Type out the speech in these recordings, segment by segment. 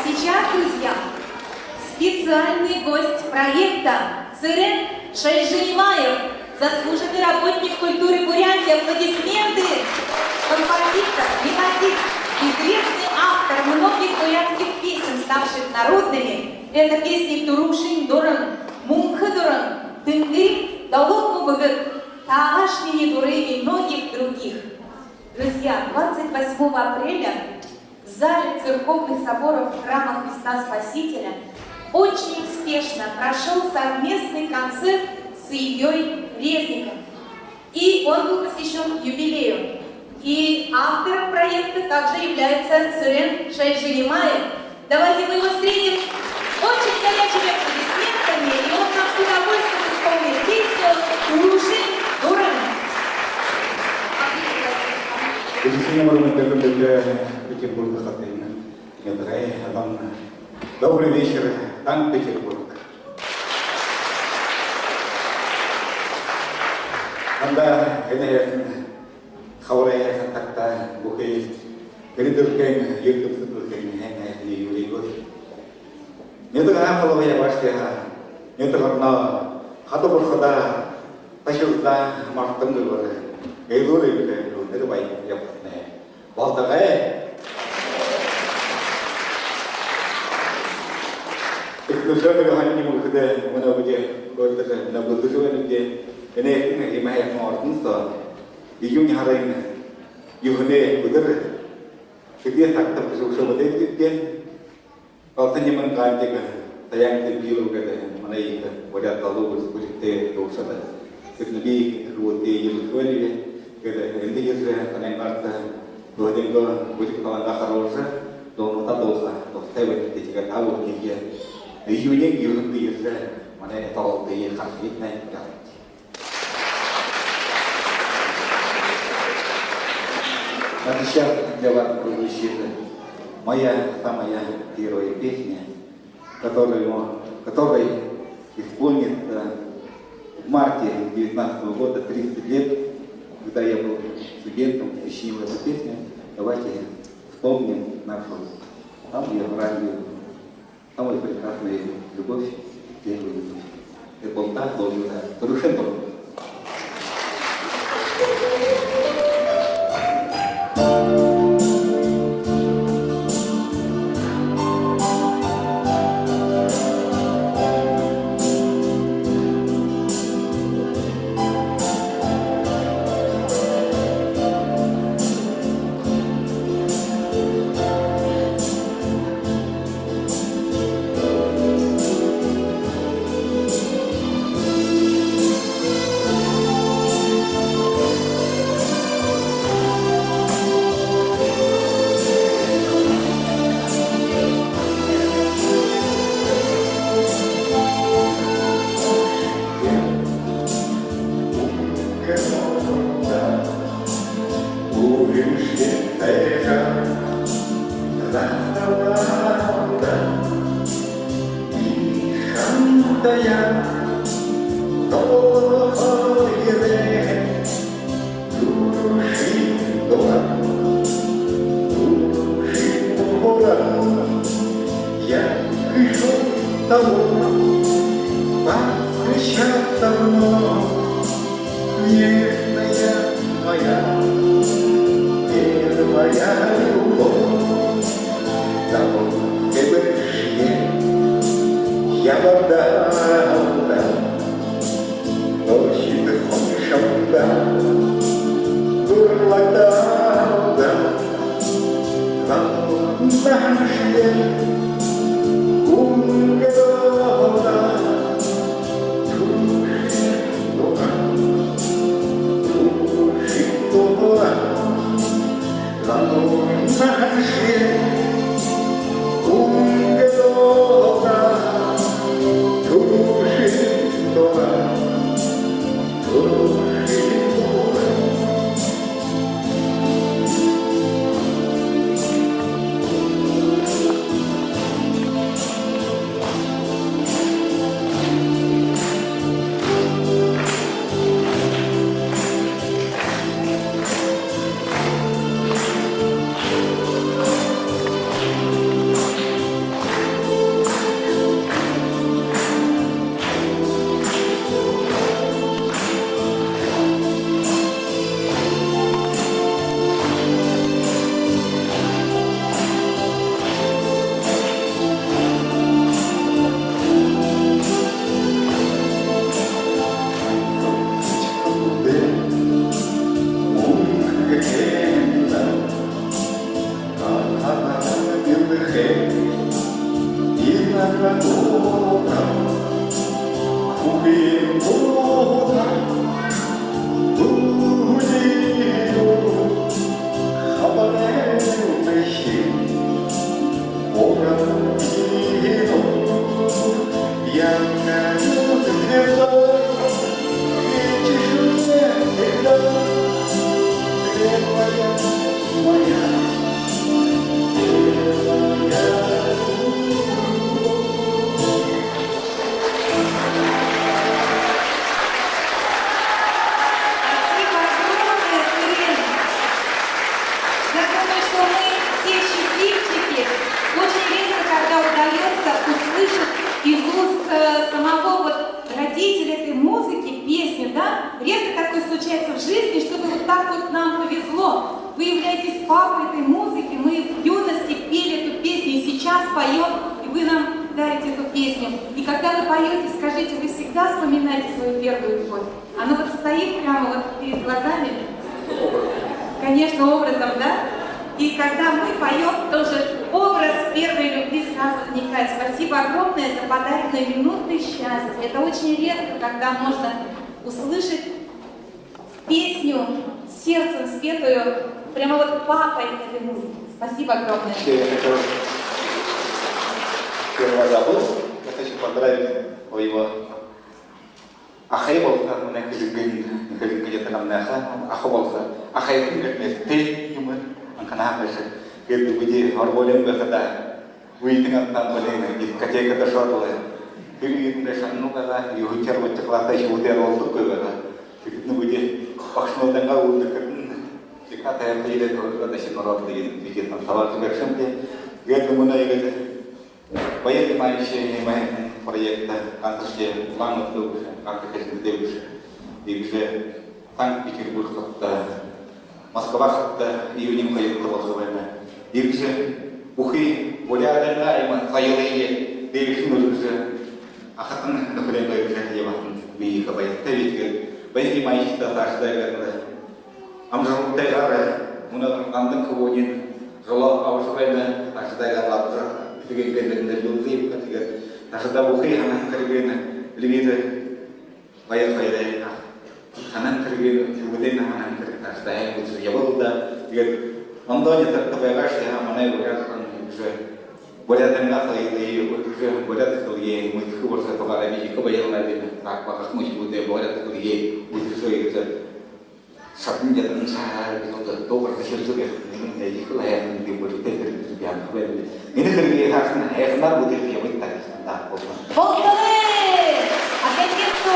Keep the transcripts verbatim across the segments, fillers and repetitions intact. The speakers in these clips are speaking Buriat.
Сейчас, друзья, специальный гость проекта Цырен Шайжинимаев, заслуженный работник культуры Бурятии. Аплодисменты! Композитор, мелодист, известный автор многих бурятских песен, ставших народными. Это песни «Турушын дуран», «Мунхы дуран», «Тэнгэри долоон мүгөд», «Таагааш минии дуры» и многих других. Друзья, двадцать восьмого апреля в зале церковных соборов храма Христа Спасителя очень успешно прошёл совместный концерт с Ильёй Резниковым. И он был посвящён юбилею. И автором проекта также является Цырен Шайжинимаев. Давайте мы его встретим очень горячими аплодисментами, и он нам с удовольствием исполнит песню «Турушын дуран». Эдисинэ мөрмөтөөрөө Петербург хатайна. Нютагай хатан. Добрый вечер, Санкт-Петербург. Анда энэ һайхан хабарай һайхан тагта бүхы эрэ дэлхэйн, эрэ дэлхэйн һайн һайхан юбилейгөө. Нютагһаа холбоо ябаашье һаа, нютаг ороноо хада бурхадаа, ташалдаа мартангүйгөөр, элүүр энхэ, үнэр баян ябахатнай болтогой. Тиихэдэ шэнэ һанаа юм гэхэдэ, мүнөө бидэ гориторо мүнөө бэлдэжэ байнабди. Энээхэн иимэ һайхан ордон соо июнь һарын юһэнэй үдэр хэды сагта бэшэ үшөө бэдээбди. Галта Нимын Ганди, Саян Темпилов гээд манай ехэ буряад залуу бэшэ, бэлигтэй дуушад. Тэдэнэй би хүбүүтэй ехэ болибо. Гээд эндэ ерэжэ, танай гарта, Владимир, бэлиг талаанаа харуулжа, дуулнуудаа дуулаха дуртай байнабди. Тиигээд та бүхэнэйе июниин юһэндэ ерэжэ, манай тоглолтые харахыетнай. А сейчас для вас прозвучит моя самая первая песня, которую, которой исполнится в марте девятнадцатого года тридцать лет, когда я был студентом, сочинил эту песню. Давайте вспомним нашу самую раннюю, самую прекрасную любовь, первую любовь. Эболта, Долгида, Турушын дуран. Нежная моя, первая любовь, забудь ты быстрее, я вода, вода, ночью ты ходишь, а вода, дурлата, вода, забудь наши, умгорода. Спасибо огромное, Сурен. Я думаю, что мы все счастливчики. Очень редко, когда удаётся услышать из уст, э, самого вот родителя этой музыки песню, да? Редко такое случается в жизни, чтобы вот так вот нам повезло. Вы являетесь папой этой музыки, мы в юности пели эту песню, и сейчас поём, и вы нам дарите эту песню. И когда вы поёте, скажите, вы всегда вспоминаете свою первую любовь? Она вот стоит прямо вот перед глазами? Конечно, образом, да? И когда мы поём, тоже образ первой любви сразу возникает. Спасибо огромное за подаренные минуты счастья. Это очень редко, когда можно услышать песню сердцем спетую, прямо вот папой этой музыки. Спасибо огромное. Вообще, я хотел, первое забыл, я хочу поздравить своего ахай болохо, манай Хэлэнгын, Хэлэнгын ятаганайхи аха болохо. Ахайхин гэжэ нэрэтэй юм, анханаа бэшэ. Гээд бидэ һургуулиин байхадаа үетэн ансамблиин дискотекада ошоороо. Тэрэ үедэ шагнуулаа, юһэдэхи, арбадахи класста шүлэгүүдээр уулзахагүй байгаа. Тиихэдэнь бидэ багшанарайнгаа үүлдэрхэдэнь, тиихэдэ тайрагта ерээд, хөөрэлдөөд, ашын ороод, тиигээд бидэ танцевал бэршэмди. Гээд мүнөө иигээд Баяр Ямаевич, манай проектдэ ганса шье Улаан-Үдэдэ бэшэ, ганса Хэлэндэ бэшэ, иигэжэ Санкт-Петербург хотодо, Москва хотодо июниин хоёрто болохо байна. Иигэжэ бүхы Буряадайнгаа иимэ соёлые дээшэнь үргэжэ, ахатан нүхэдөө үргэжэ ябахадань би ехэ баяртайб. Тиигээд Баяр Ямаевичта саашадаа иигээд амжалтатайгаар, мүнөө Гандан хүбүүниинь жолоо абажа байна, саашадаа иигээд абажа, эсэгынгээ нэрэ нэрлүүлжэ ябаха. Тиигээд саашадаа бүхы һанаһан хэрэгынь, Эльвира, Баяр хоёрой һанаһан хэрэгынь, хүбүүдэй һанаһан хэрэгынь саашадаа һайн үзэжэ ябуулда. Тиигээд ондоо нютагта байгаашье һаа, манай буряад хүн иигэжэ Буряадайнгаа соёлые үргэжэ, буряад хэлые мэдэхэ болжо тугаараа би ехэ баярлааб. Тиигээд багахан үхибүүдээ буряад хэлые үзэжэ, иигэжэ шадан ядамсаар, би одоо дуугаржа хэлэжэ байхадань, нэгэ ехэл һайхан, би бүритэй хэрэг гэжэ би һанахаб. Энэ хэрэгые һайхан, һайханаар бүтэжэ ябыт даа гэжэ даа. Болтогой! А для тех, кто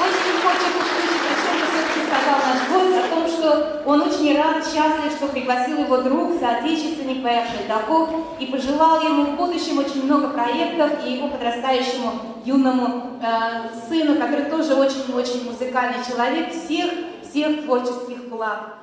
очень хочет услышать, о чём же всё-таки сказал наш гость, о том, что он очень рад, счастлив, что пригласил его друг, соотечественник Баяр Шойдаков, и пожелал ему в будущем очень много проектов и его подрастающему юному, э, сыну, который тоже очень-очень музыкальный человек, всех, всех творческих благ.